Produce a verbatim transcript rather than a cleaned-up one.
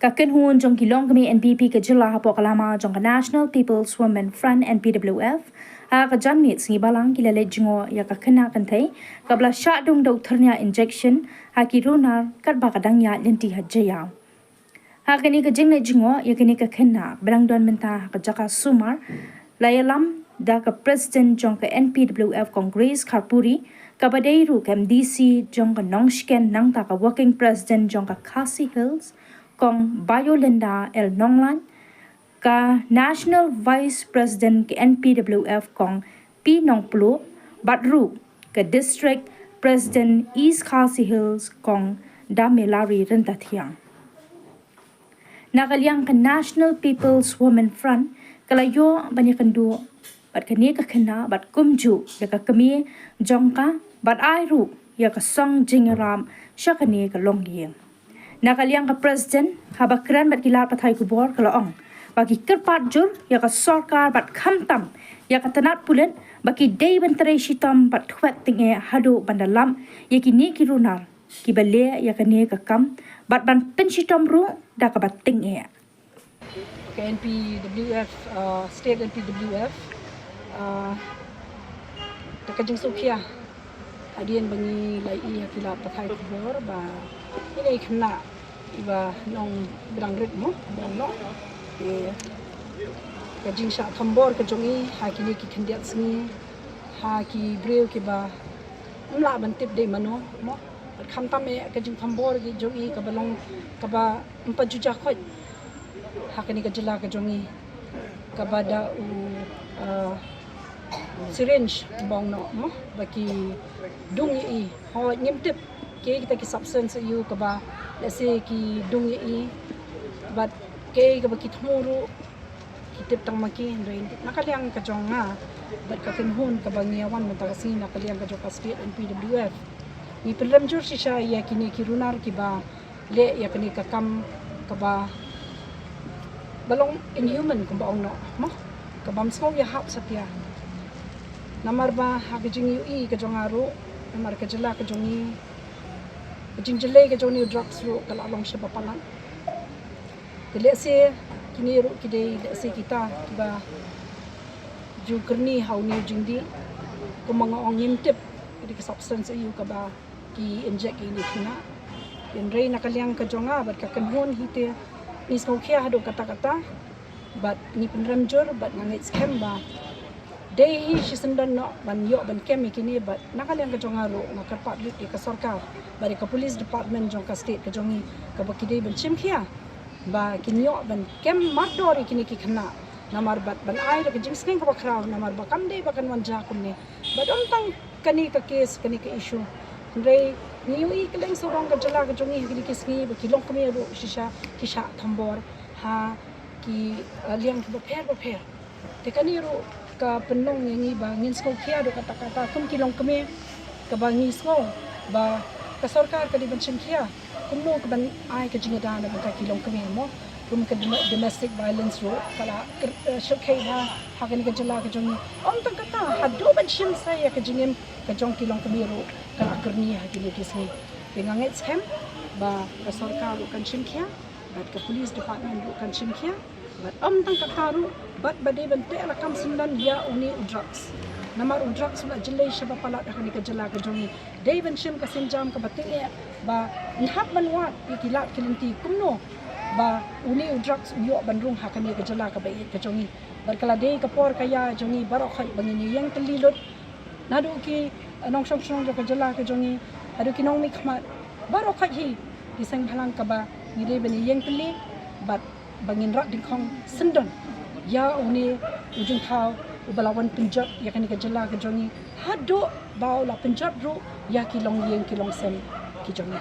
Ka kynhun jong ki longkmie N P P ka jylla hapoh ka lama jong ka National People's Women Front, N P W F, ha ka janmiet sngi Balang ki la leit jngoh ïa ka khynnah kynthei kaba la shah dung da u thyrniah injection ha ki runar katba ka dang ïaid lynti ha Jaïaw. Ha kane ka jingleit jngoh ïa kane ka khynnah ba dang don mynta ha ka jaka sumar, la ïalam da ka President jong ka N P W F Kong Grace Kharpuri, kaba dei ruh ka M D C jong ka Nongshken nangta ka Working President jong ka Khasi Hills Kong Biolinda L Nonglait, ka National Vice President ka N P W F Kong P Nongpluh, bad ruh ka District President East Khasi Hills Kong Damelari Ryntathiang. Na ka liang ka National People's Women Front ka la ïoh ban ïakynduh bad kane ka khynnah bad kumjuh ïa ka kmie jong ka bad ai ruh ïa ka song jingïarap sha kane ka longïing. Na ka liang ka President, haba kren bad ki lad pathai khubor ka la ong ba ki kyrpad jur ïa ka sorkar bad khamtam ïa ka tnat pulit ba ki dei ban trei shitom bad thwet tyngeh haduh ban da lap ïa kine ki runar kiba leh ïa kane ka kam bad ban pynshitom ruh da kaba tyngeh. Ka N P W F, uh, State N P W F, uh, da ka jingsngewkhia hadien ba ngi la ïohi ha ki lad pathai khubor ba ine i khynnah iba nong ba dang rit mo, ba nong, eh, ka jingshah thombor ka jong i ha kine ki khyndiat sngi ha ki briew kiba ym lah ban tip dei mano mo. Bad khamtam eh ka jingthombor ka jong i kaba long kaba ym pat ju jia khoit ha kane ka jylla ka jong i, kaba da u, uh, syringe bong noh mo ba ki dung ïa i. Hooid, ngim tip kiei kita ki substance ïa u kaba lehse ki dung ïa i, bad kiei kaba ki thmu ruh ki tip tang ma ki. Hynrei na ka liang ka jong nga bad ka kynhun kaba ngi ïa wan mynta ka sngi na ka liang ka jong ka State N P W F, ngi pynrem jur shisha ïa kine ki runar kiba leh ïa kane ka kam kaba, ba long inhuman kumba ong noh mo, kabym sngew ïahap satia. Namar ba ha ka jingïohi ka jong nga ruh, namar ka jylla ka jong ngi, ka jingjyllei ka jong une u drugs ruh ka la long shaba palat. Te lehse kine ruh ki dei lehse kita kiba ju kyrni ha une u jingdih, kumba nga ong ngim tip ki dei ki substance ïa u kaba ki inject ïa ine i khynnah. Hynrei na ka liang ka jong nga bad ka kynhun hi te ngi sngewkhia haduh katta katta bad ngi pynrem jur bad nga ngeit skhem ba dei hi shisyndon noh ban ïoh ban kem ïa kine. Bad na ka liang ka jong nga ruh nga kyrpad lut ïa ka sorkar bad ïa ka police department jong ka state ka jong ngi kaba ki dei ban shim khia ba kin ïoh ban kem mardor ïa kine ki khynnah. Namar bad ban ai da ka jingsneng kaba khraw, namar ba kam dei ba kan wan jia kumne. Bad ym tang kane ka case, kane ka issue, hynrei ngi ïohi kylleng sawdong ka jylla ka jong ngi ha kine ki sngi ba ki longkmie ruh shisha ki shah thombor ha ki, uh, liang kiba pher ba pher. Te kane ruh ka pynlong ïa ngi ba ngin sngewkhia haduh katta katta kum ki longkmie, kaba ngi sngew ba ka sorkar ka dei ban shim khia kumno ka ban ai ka jingïada na ka bynta ki longkmie mo. Kum ka dom-, domestic violence ruh ka la kyr-, eh, shyrkhei bha ha kane ka jylla ka jong ngi. Ym tang kata, haduh ban shim sa ïa ka jingim ka jong ki longkmie ruh ka la kyrni ha kine ki sngi. Te nga ngeit skhem ba ka sorkar ruh kan shim khia bad ka police department ruh kan shim khia. Bad ym tang kata ruh, bad ba dei ban teh lakam syndon ïa une u drugs. Namar u drugs u la jyllei shaba palat ha kane ka jylla ka jong ngi. Dei ban shim ka sienjam kaba tyngeh ba ngin hap ban wad ïa ki lad ki lynti kumno ba une u drugs u ïoh ban rung ha kane ka jylla kaba ïeit ka jong ngi. Bad ka la dei ka por ka ïa jong ngi baroh khoit ba ngin ïeng tylli lut. Naduh ki, eh, nongshong shnong jong ka jylla ka jong ngi, haduh ki nongmihkhmat baroh khoit hi, ki seng bhalang kaba ngi dei ban ïeng tylli bad ba ngin rat dyngkhong syndon ïa une u jingthaw uba la wan pynjot ïa kane ka jylla ka jong ngi, haduh ba u la pynjot ruh ïa ki longïing ki longsem ki jong ngi.